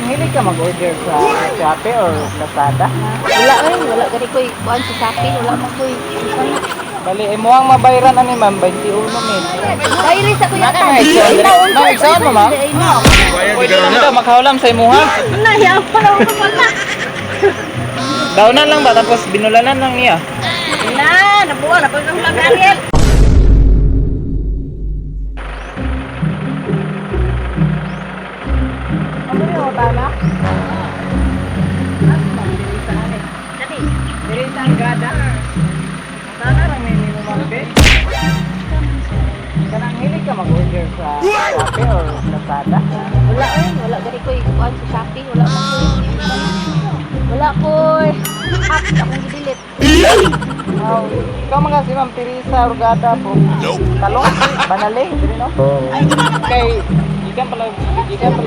Hilig ka mag-order sa Shopee or Lazada? Wala ay, wala gani koy kuan sa Shopee, wala man koy. Bali, imo ang mabayran ani, ma'am, 21 mil. Bayri sa kuya ta. Ma'am, igsaon mo, ma'am? Pwede lang daw makahulam sa imuha. Na, yaw pa lang ko pala. Daunan lang ba tapos binulanan lang niya. Na, nabuwa na pag ang Ariel. Ano yung tala? Dali. Diri sa Anggada. Sana lang may nimo, ma'am, be. Kanang hilig ka mag-order sa Shopee or Lazada? Wala ay, wala gani koy kuan sa Shopee, wala man koy. Wala koy. App akong gidelete. Oh, ikaw mga si Ma'am Teresa Orgada po. Talong, banale, diri no? Kay ikan pala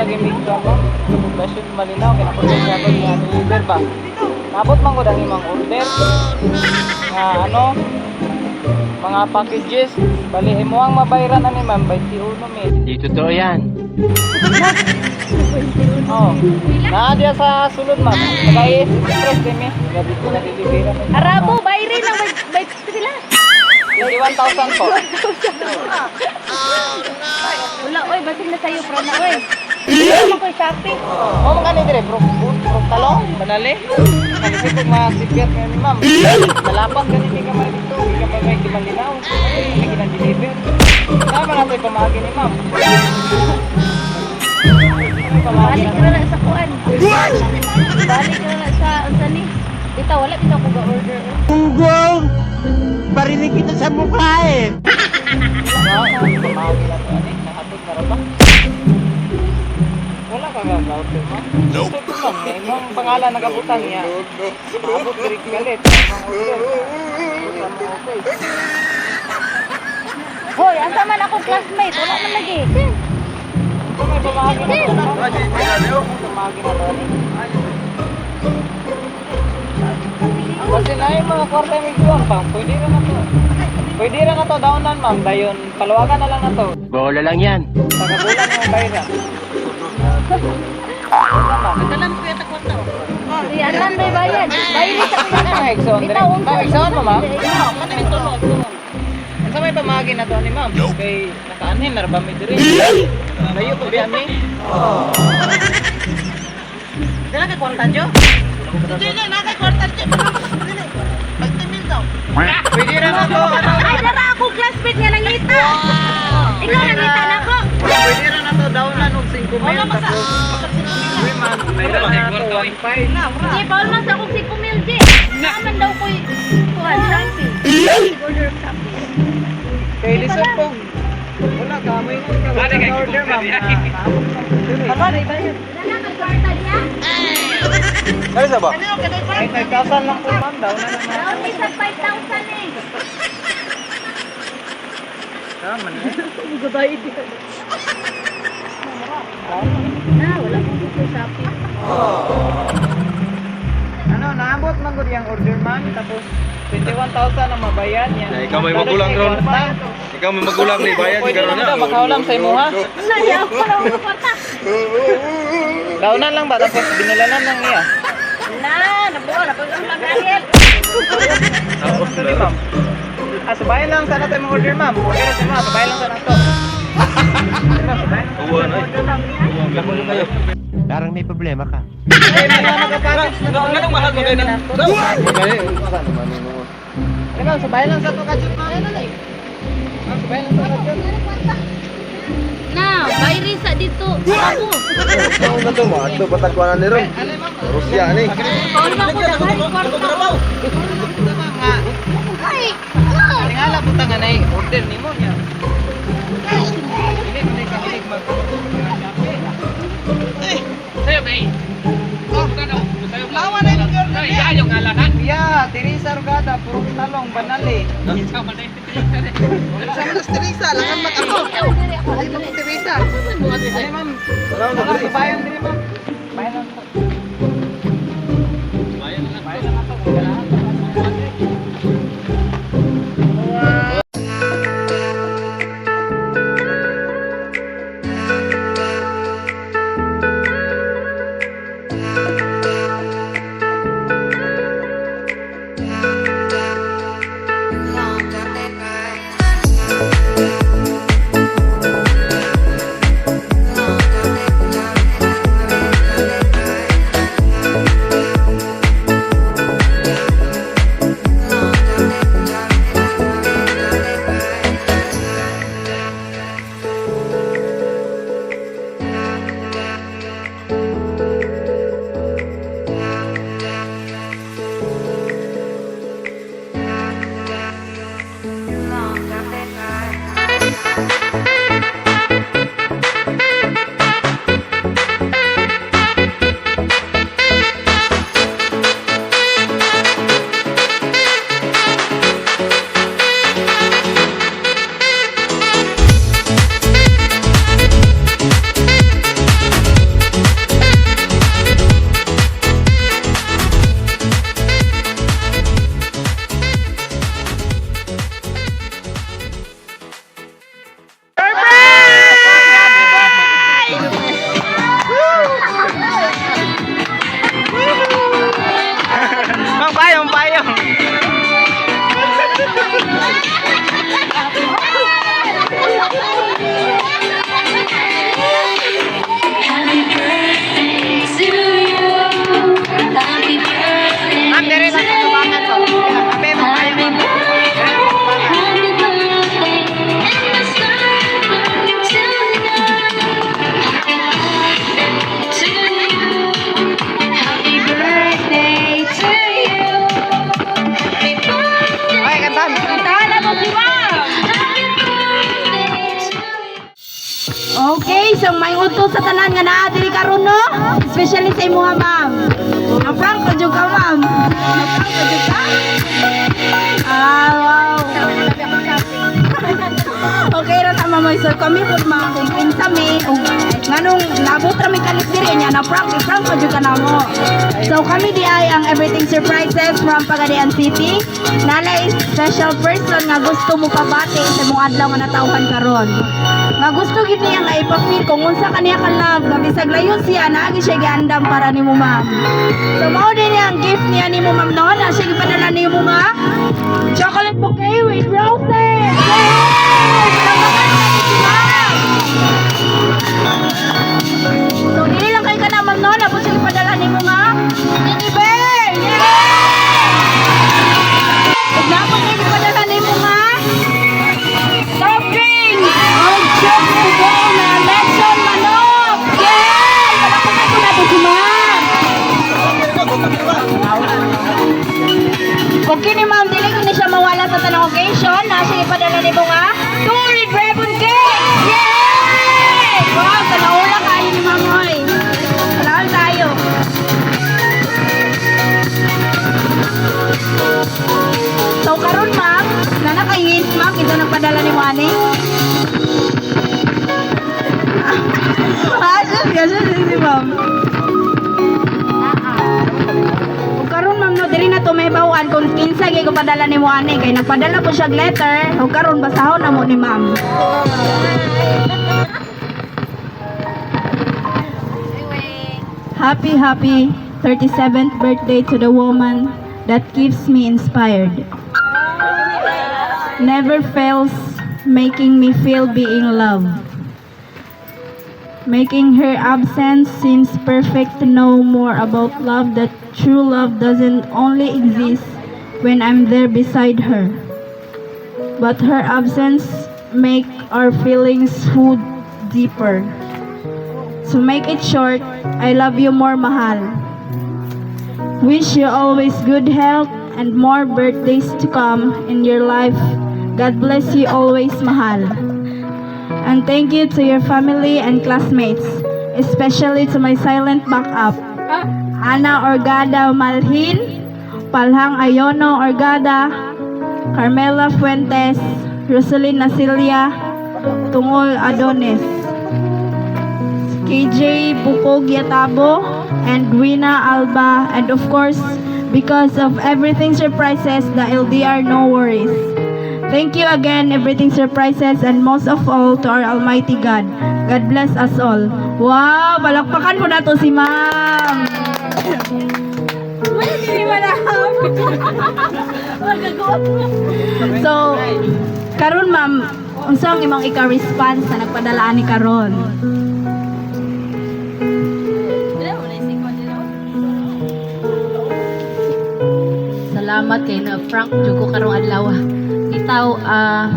gimig ko ako. Poblasyon Malinaw kay nako sa nga deliver ba. Nabot man gud ang imong order. Nga ano, mga packages, bali imo ang mabayran ani, ma'am, 21 mil. Hindi totoo yan. Oh. Naa diya sa sulod, ma'am. Tagay Express din mi. Gabi ko na deliver. Arabo, bayri lang may may sila. 21,000 po. Wala oy, basin na sayo pro na oy. Wala man koy Shopee. Oh, mga ni dire, bro, bro, talong, banali. Kalisip kong masipyat ngayon ni ma'am. Malapas ganit ka man dito. Hindi ka pa may kimalinaw. Hindi ka ginang-deliver. Tama na ito'y pamagi ni ma'am. Pamagi Balik na. ra na sa kuan. Balik ra na sa unsa ni? Bitaw wala bitaw ko ga-order. Oy. Ugong! Barinig kita sa mukha eh! Pamagi na ito. Ano, nahatod na rin ba? Wala ka ga-order, ma'am? Nope. So, ma'am, imong pangalan nagabutan niya. Maabot diri galit. Imong order. Okay. Hoy, asa man akong classmate? Wala man lagi. Ito may pamagi na ito. Pamagi na ito. Kasi na yung mga kwarta may kuwang pa. Pwede ra na to. Pwede ra na to downan, ma'am. Dayon, paluwagan na lang na to. Bola lang yan. Tagabulan yung bayra. Wala, ma'am. Si Anan may bayad. Bayri sa kuya ta. Ano, Exxon? Bitaw unsa? Ma'am, Exxon mo, ma'am? Unsa may pamagi na to ni ma'am? Kay nakaanhin na ra ba mi diri? Layo ko biya mi. Dala ka kwarta, Jo? Hindi na, naka kwarta, Jo. 20 mil daw. Pwede ra na to. Ano? Ay, dara akong classmate nga nangita. Ikaw nangita na ko. Pwede ra na to downan og 5 mil tapos uy, ma'am, bayra na to 1.5. Di, bawal man sa akong 5 mil, Di. Naman daw ko'y kuan Shopee. Order of Shopee. Kay lisod po. Wala ka may ka wala ka order, ma'am. Wala ka kwarta niya. Ay, 5,000 lang po, ma'am, downan na na. Daw ni sa 5,000 eh. Tama na. Gabayad din. Na, wala kong gusto Shopee. Ano, naabot man gud yung order, ma'am, tapos 21,000 ang mabayad niya. Na, ikaw may magulang ron. Ikaw may magulang ni bayad Pwede ka lang na. daw makahulam sa imuha. Na, yaw pa lang ako kwarta. Daunan lang ba tapos binulanan lang niya. Na, nabuo na pag ang Ariel. Sorry, ma'am. Ah, sabayan lang sana tayo order, ma'am. Okay na ma'am, sabayan lang sana to. Ma'am, sabayan lang Uwan, sana ay. order, ma'am. Parang may problema ka. Ay, may mga nakapackage na Anong mahal mo kayo na? Ano, ma'am, sabayan lang sa to kajut, ma'am. Ma'am, sabayan lang sa kajut. Na, bayri sa dito. Ako. Ano to mo? Ato patagwanan ni ron. Ano, ma'am? Rusya ni. Paul na ko daghan kwarta. Ay, Tingala po nga na order nimo niya. Hilig, hilig, hilig mag Lawa na yung girl. Yeah, Teresa Rugada, purok talong, banali. Sama na si Teresa, langan mag ako. Ay, mag Teresa. Ano, ma'am? Wala sa bayan din, ma'am. Bayan lang to. Bayan lang to. Kailangan to. So may udto sa tanan nga naa diri karon, no? Especially sa imuha, ma'am. Na-prank pa jud ka, ma'am. Na-prank pa jud ka. Ah, wow. Okay ra ta, ma'am. So kami pud mga kung kinsa mi ug nganong nabot ra mi kalit diri nya na prank, i-prank pa jud ka namo. So kami di ay ang Everything Surprises from Pagadian City. Nalay special person nga gusto mo pabati sa imong adlaw nga natawhan karon. Nga gusto gid niya nga ipa-feel kung unsa kaniya ka love nga bisag layo siya, naagi siya giandam para nimo, ma'am. So mao din niya ang gift niya nimo, ma'am, no? Na siya gipadala nimo nga chocolate bouquet with roses. Yay! Palakpakan natin si ma'am. So dili lang kay kana, ma'am, no, nabot siya gipadala nimo nga teddy bear. Yay! Ug napon niya gipadala nimo nga soft drinks. Og chips to go na lechon manok. Yay! Palakpakan po natin si ma'am. Okay ni ma'am, dili ko ni siya mawala sa tanang occasion. Na siya ipadala nimo nga two red ribbon cake. Yay! Wow, sa kayo ni ma'am oy. Salamat tayo. So karon, ma'am, na naka-hint, ma'am, ito nagpadala ni ani. Ah, sus, kasi si ma'am. Ug karon, ma'am, no, diri na to may bawaan kung kinsa gyud ko padala nimo ani kay nagpadala po siya og letter ug karon basahon na mo ni ma'am. Happy, happy 37th birthday to the woman that keeps me inspired. Never fails making me feel being loved. Making her absence seems perfect to know more about love, that true love doesn't only exist when I'm there beside her. But her absence make our feelings food deeper. To make it short, I love you more, mahal. Wish you always good health and more birthdays to come in your life. God bless you always, mahal. And thank you to your family and classmates, especially to my silent backup, Ana Orgada Malhin, Palhang Ayono Orgada, Carmela Fuentes, Rosalyn Nasilia, Tungol Adonis, KJ Bukog Yatabo, and Wina Alba, and of course, because of Everything Surprises, the LDR no worries. Thank you again, Everything Surprises, and most of all to our Almighty God. God bless us all. Wow, palakpakan po nato si ma'am. Hindi madam. So, karon, ma'am, unsa ang imong ika-response na nagpadala ani karon? Salamat kay na prank jud ko karong adlaw. Bitaw, ah,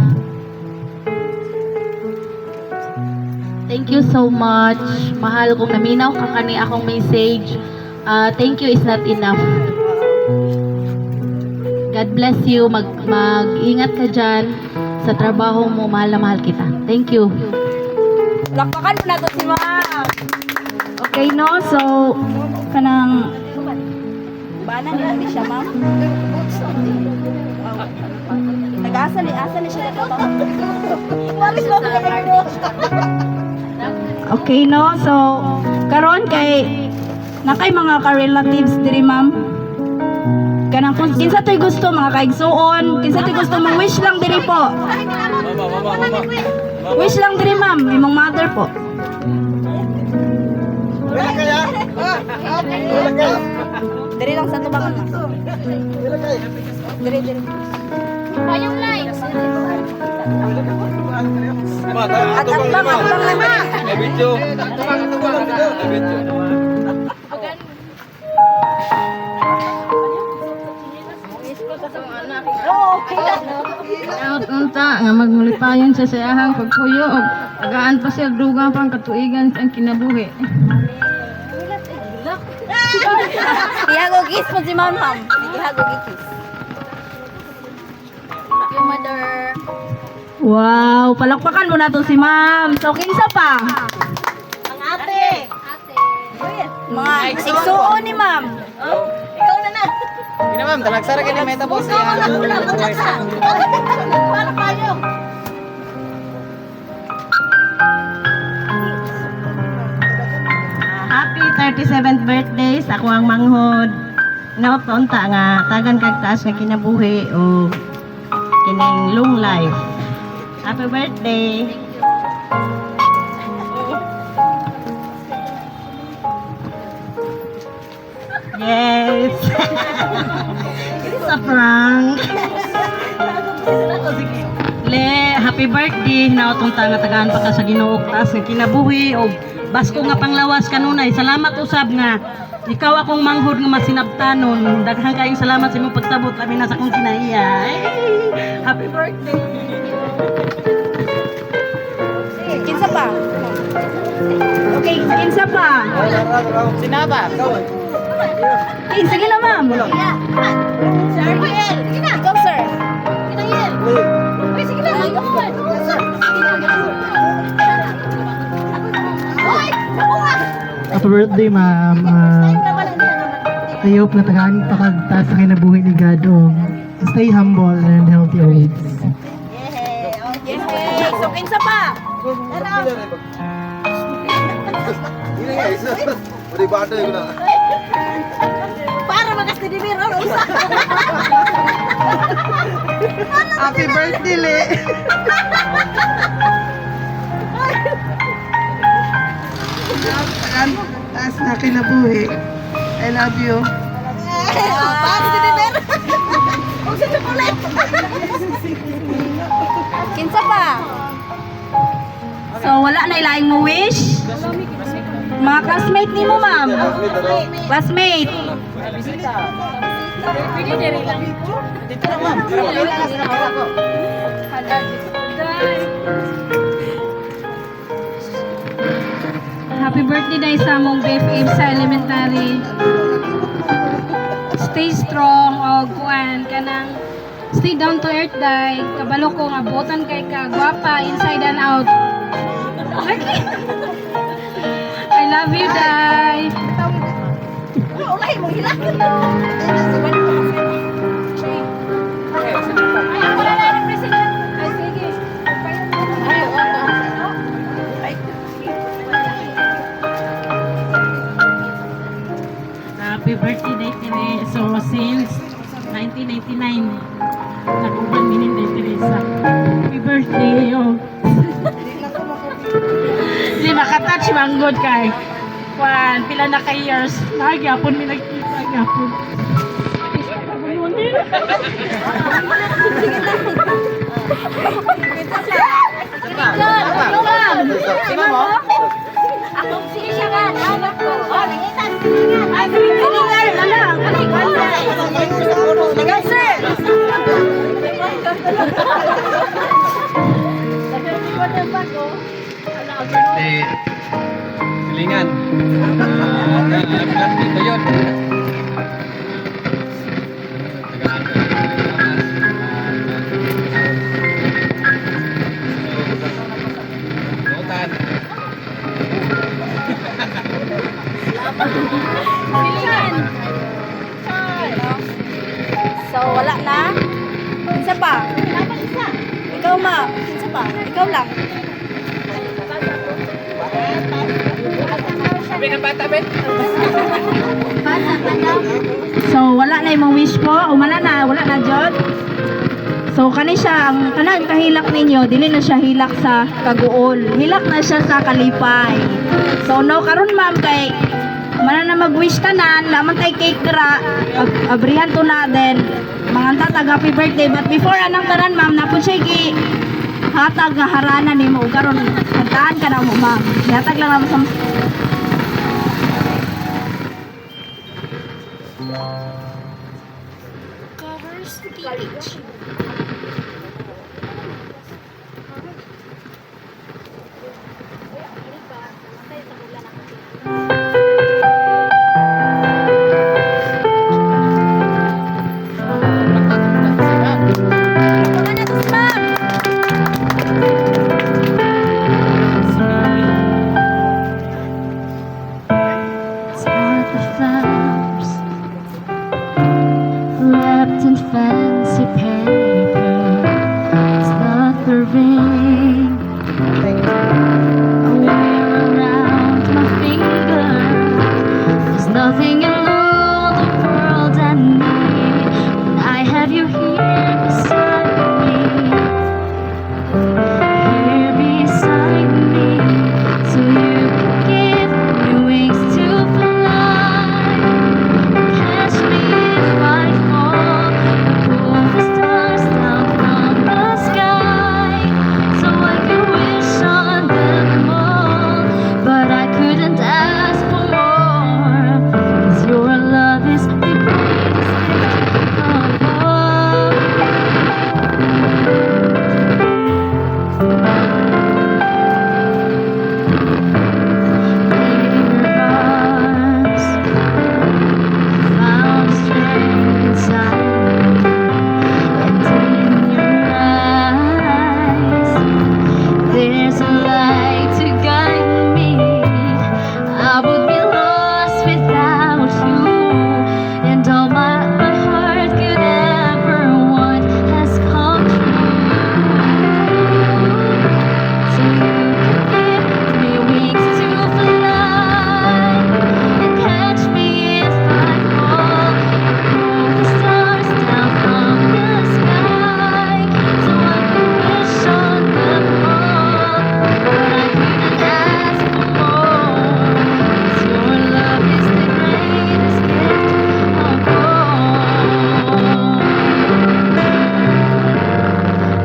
thank you so much. Mahal, kung naminaw ka kani akong message. Ah, thank you is not enough. God bless you. Mag-ingat ka dyan sa trabaho mo. Mahal na mahal kita. Thank you. Palakpakan po nato si ma'am. Okay, no? So, kanang bana nila ni siya, ma'am. Nag-asa ni asa ni siya nagtrabaho. Okay, no? So, karon kay nakay mga ka-relatives diri, ma'am. Kanang kung kinsa to'y gusto mga kaigsuon, kinsa to'y gusto mang wish lang diri po. Wish lang diri, ma'am, imong mother po. Wala kaya? Ha? Wala kaya? Diri lang sa tubangan, ma'am. Wala kaya? Diri, diri. Payong lights. Ma, ato bang Atbang, lima? atbang lang, ma'am. Eh, video. Eh, video. Out unta nga magmulipayon sa sayahang pagpuyo og tagaan pa siya dugang pang katuigan sa kinabuhi. Ihago kiss mo si ma'am, ma'am. Ihago kiss. Thank you, mother. Wow, palakpakan mo na to si ma'am. So, kinsa pa? Mga igsuon ni ma'am. Ikaw na na. Hindi na ma'am, talagsara ka ni Meta Boss. Ikaw na wala ka. Wala pa. Happy 37th birthday sa ako ang manghod. Naot paunta nga tagan kag taas nga kinabuhi o kining long life. Happy birthday. Yes. It's a prank. Le, happy birthday. Naot unta nga tagaan pa ka sa Ginoo og taas nga kinabuhi og basko nga panglawas kanunay. Salamat usab nga ikaw akong manghod nga masinabtanon. Daghan kayong salamat sa imong pagsabot labi na sa akong kinaiya. Ay, happy birthday. Kinsa pa? Okay, kinsa pa? Sinaba. Okay, sige na ma'am. Sir Ariel. Sige na. Ikaw, sir. Sige na, Yel. Uy, sige na. Sige na. Uy, nakuha. Happy birthday, ma'am. I hope na tagaan pa kag taas sa kinabuhi ni God. Stay humble and healthy always. Yay! So, kinsa pa? Para magas ni Dimir oh, usa. Happy birthday, Le! Taas na kinabuhi. I love you. Para si Dimir. Og sa chocolate. Kinsa pa? So, wala na ilaing mo wish? Mga classmate ni mo, ma'am. Classmate. Dito na ma'am. Happy birthday dahil sa among BFF sa elementary. Stay strong o kuan kanang stay down to earth dai. Kabalo ko nga buotan kay ka gwapa inside and out. Okay. I love you dai. Ulay mo hilak. Ay, ako na lang represent. Ay, sige. Happy birthday, Day Tere. So, since 1999, nag-uban mi ni Day Teresa. Happy birthday, oh. Di makatouch manggod kay. Kwan, pila na kay years. Nagyapon mi nagkita, gyapon. Sino mo? Akong sige siya nga. Anak ko. Oh, nangitan. Ay, silingan na lang. Ikaw, sir. Birthday. Silingan. Dito yun. Tagaan ka ng Butan. Silingan. So, wala na. Kinsa pa? Ikaw, ma. Kinsa pa? Ikaw lang. Sabi ng bata, Ben. So, wala na imong wish po. Umala na, wala na, Jod. So, kani siya, ang kanang kahilak ninyo, dili na siya hilak sa kaguol. Hilak na siya sa kalipay. So, no, karon ma'am, kay mana na mag-wish tanan, laman tay cake dira, abrihan to na then manganta tag happy birthday. But before anang tanan, ma'am, napon siya gi hatag nga harana nimo karon kantaan ka na mo, ma'am. Gihatag lang namo sa Covers PH. Nothing in all the world I need when I have you here beside me. Here beside me, so you can give me wings to fly. Catch me if I fall, and pull the stars down from the sky, so I can wish on them all. But I couldn't ask for more, 'cause your love is the greatest gift of all. In your arms, found strength inside me, and in your eyes, there's a light to guide me. I would be lost without you, and all my heart could ever want has come true. So you can give me wings to fly and catch me if I fall. Pull the stars down from the sky so I can wish on them all. But I couldn't ask for more, 'cause your love is the greatest gift of all.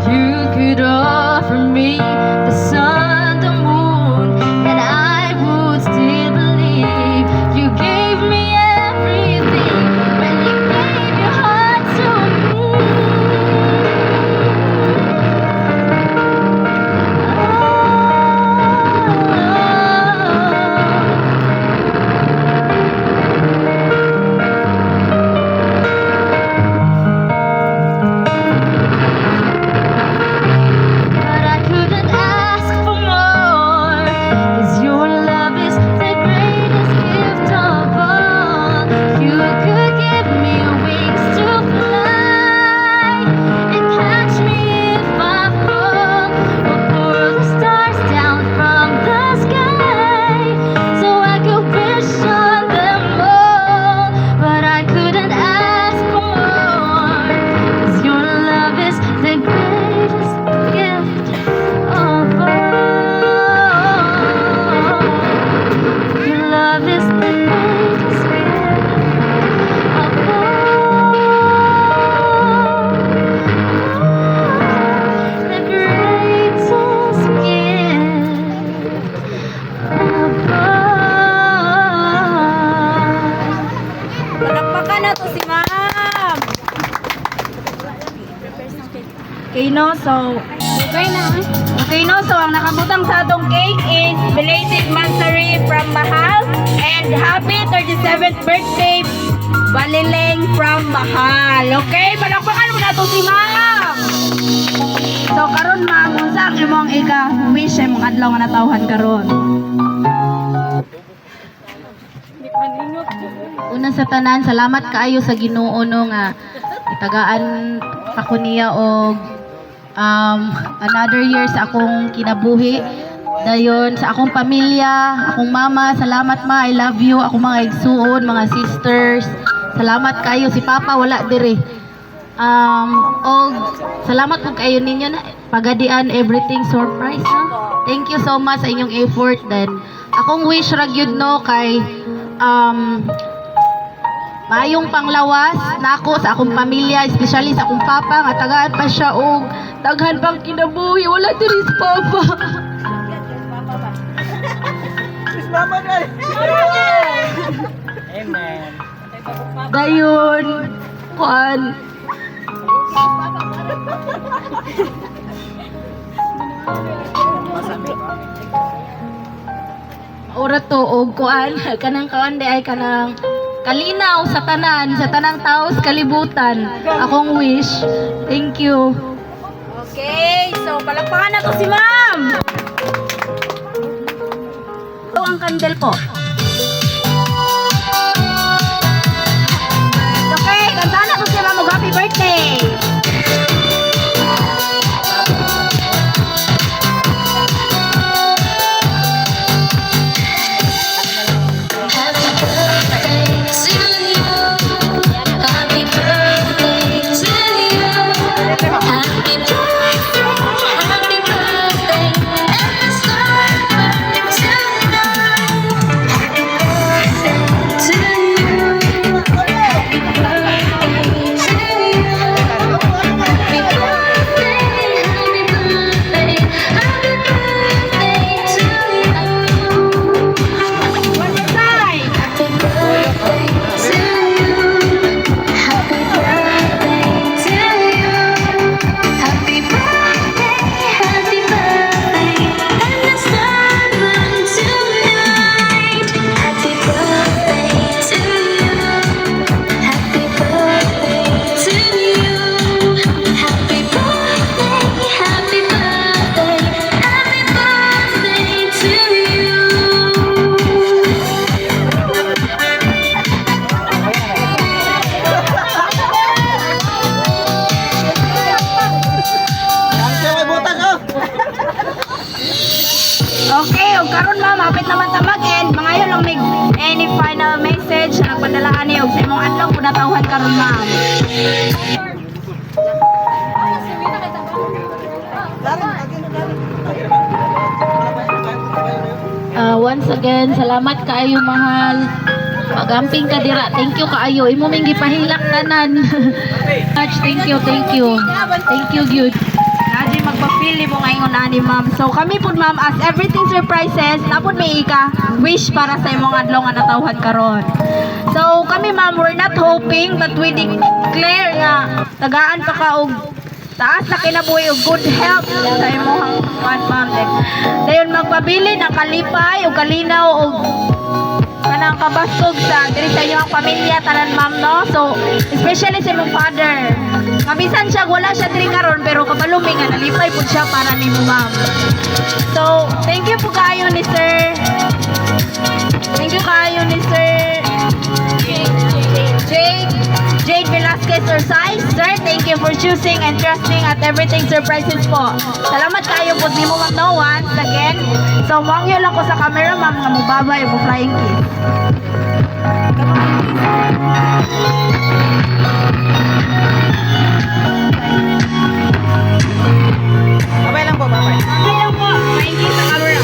You could offer me the sun, the moon, and I would still believe you gave me everything when you gave your heart to me. Oh. But I couldn't ask for more, 'cause your love is the greatest gift of all. You could give me wings to fly and catch me if I fall, or pull the stars down from the sky so I could wish on them all. But I couldn't ask for more, 'cause your love is the greatest gift of all. Your love is the greatest gift of all. The greatest gift of all. Palakpakan na to si ma'am. Okay, no? So, Okay na. Okay, no? So, ang nakabutang sa atong cake is belated monthsary from Mahal and happy 37th birthday, Balileng from Mahal. Okay, palakpakan mo na to si ma'am. So, karon ma'am, unsa ang imong ika-wish sa imong adlaw nga natawhan karon? Una sa tanan, salamat kaayo sa Ginoo, no, nga itagaan ako niya og another year sa akong kinabuhi. Dayon sa akong pamilya, akong mama, salamat ma, I love you. Akong mga igsuon, mga sisters, salamat kayo. Si Papa wala diri. Og salamat po kayo ninyo na pagadian everything surprise, no. Thank you so much sa inyong effort then. Akong wish ra gyud, no, kay maayong panglawas nako sa akong pamilya, especially sa akong papa nga tagaan pa siya og daghan pang kinabuhi. Wala diri si papa. Mama na. Amen. Dayon kuan, ora to og kuan, kanang kuan di ay kanang kalinaw sa tanan, sa tanang tao sa kalibutan akong wish. Thank you. Okay, so palakpakan na to si ma'am. Ito ang candle po. Okay, kantahan na to si ma'am og happy birthday. Happy birthday. hapit naman ta mag-end. Mangayo lang mig any final message na nagpadala ani og sa imong adlaw pud natawhan karon, ma'am. Once again, salamat kaayo, mahal. Pagamping ka dira. Thank you kaayo. Imo ming gipahilak tanan. Much thank you, thank you. Thank you gyud. Nadi magpa-feel mo ngayon ani, ma'am. So kami pud, ma'am, as Everything Surprises, napod may ika wish para sa imong adlaw nga natawhan karon. So kami, ma'am, we're not hoping but we declare nga tagaan pa ka og taas na kinabuhi og good health sa imong kuan, ma'am. Dayon magpabilin ang kalipay ug kalinaw og kanang kabaskog sa diri sa inyong pamilya tanan, ma'am, no. So especially sa imong father, kabisan siya wala siya diri karon, pero kabalo mi nga nalipay pud siya para nimo, ma'am. So thank you po kaayo ni Sir, thank you kaayo ni Sir Jade Jade Velasquez or Size. Sir, thank you for choosing and trusting at Everything Surprises po. Salamat kayo po nimo, ma'am, no, once again. So, mangyo lang ko sa camera, ma'am, nga mubabay mo flying kiss. Babay lang po, babay. Okay lang po, flying kiss sa camera.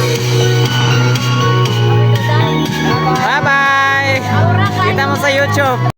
Bye-bye! Kita mo sa YouTube.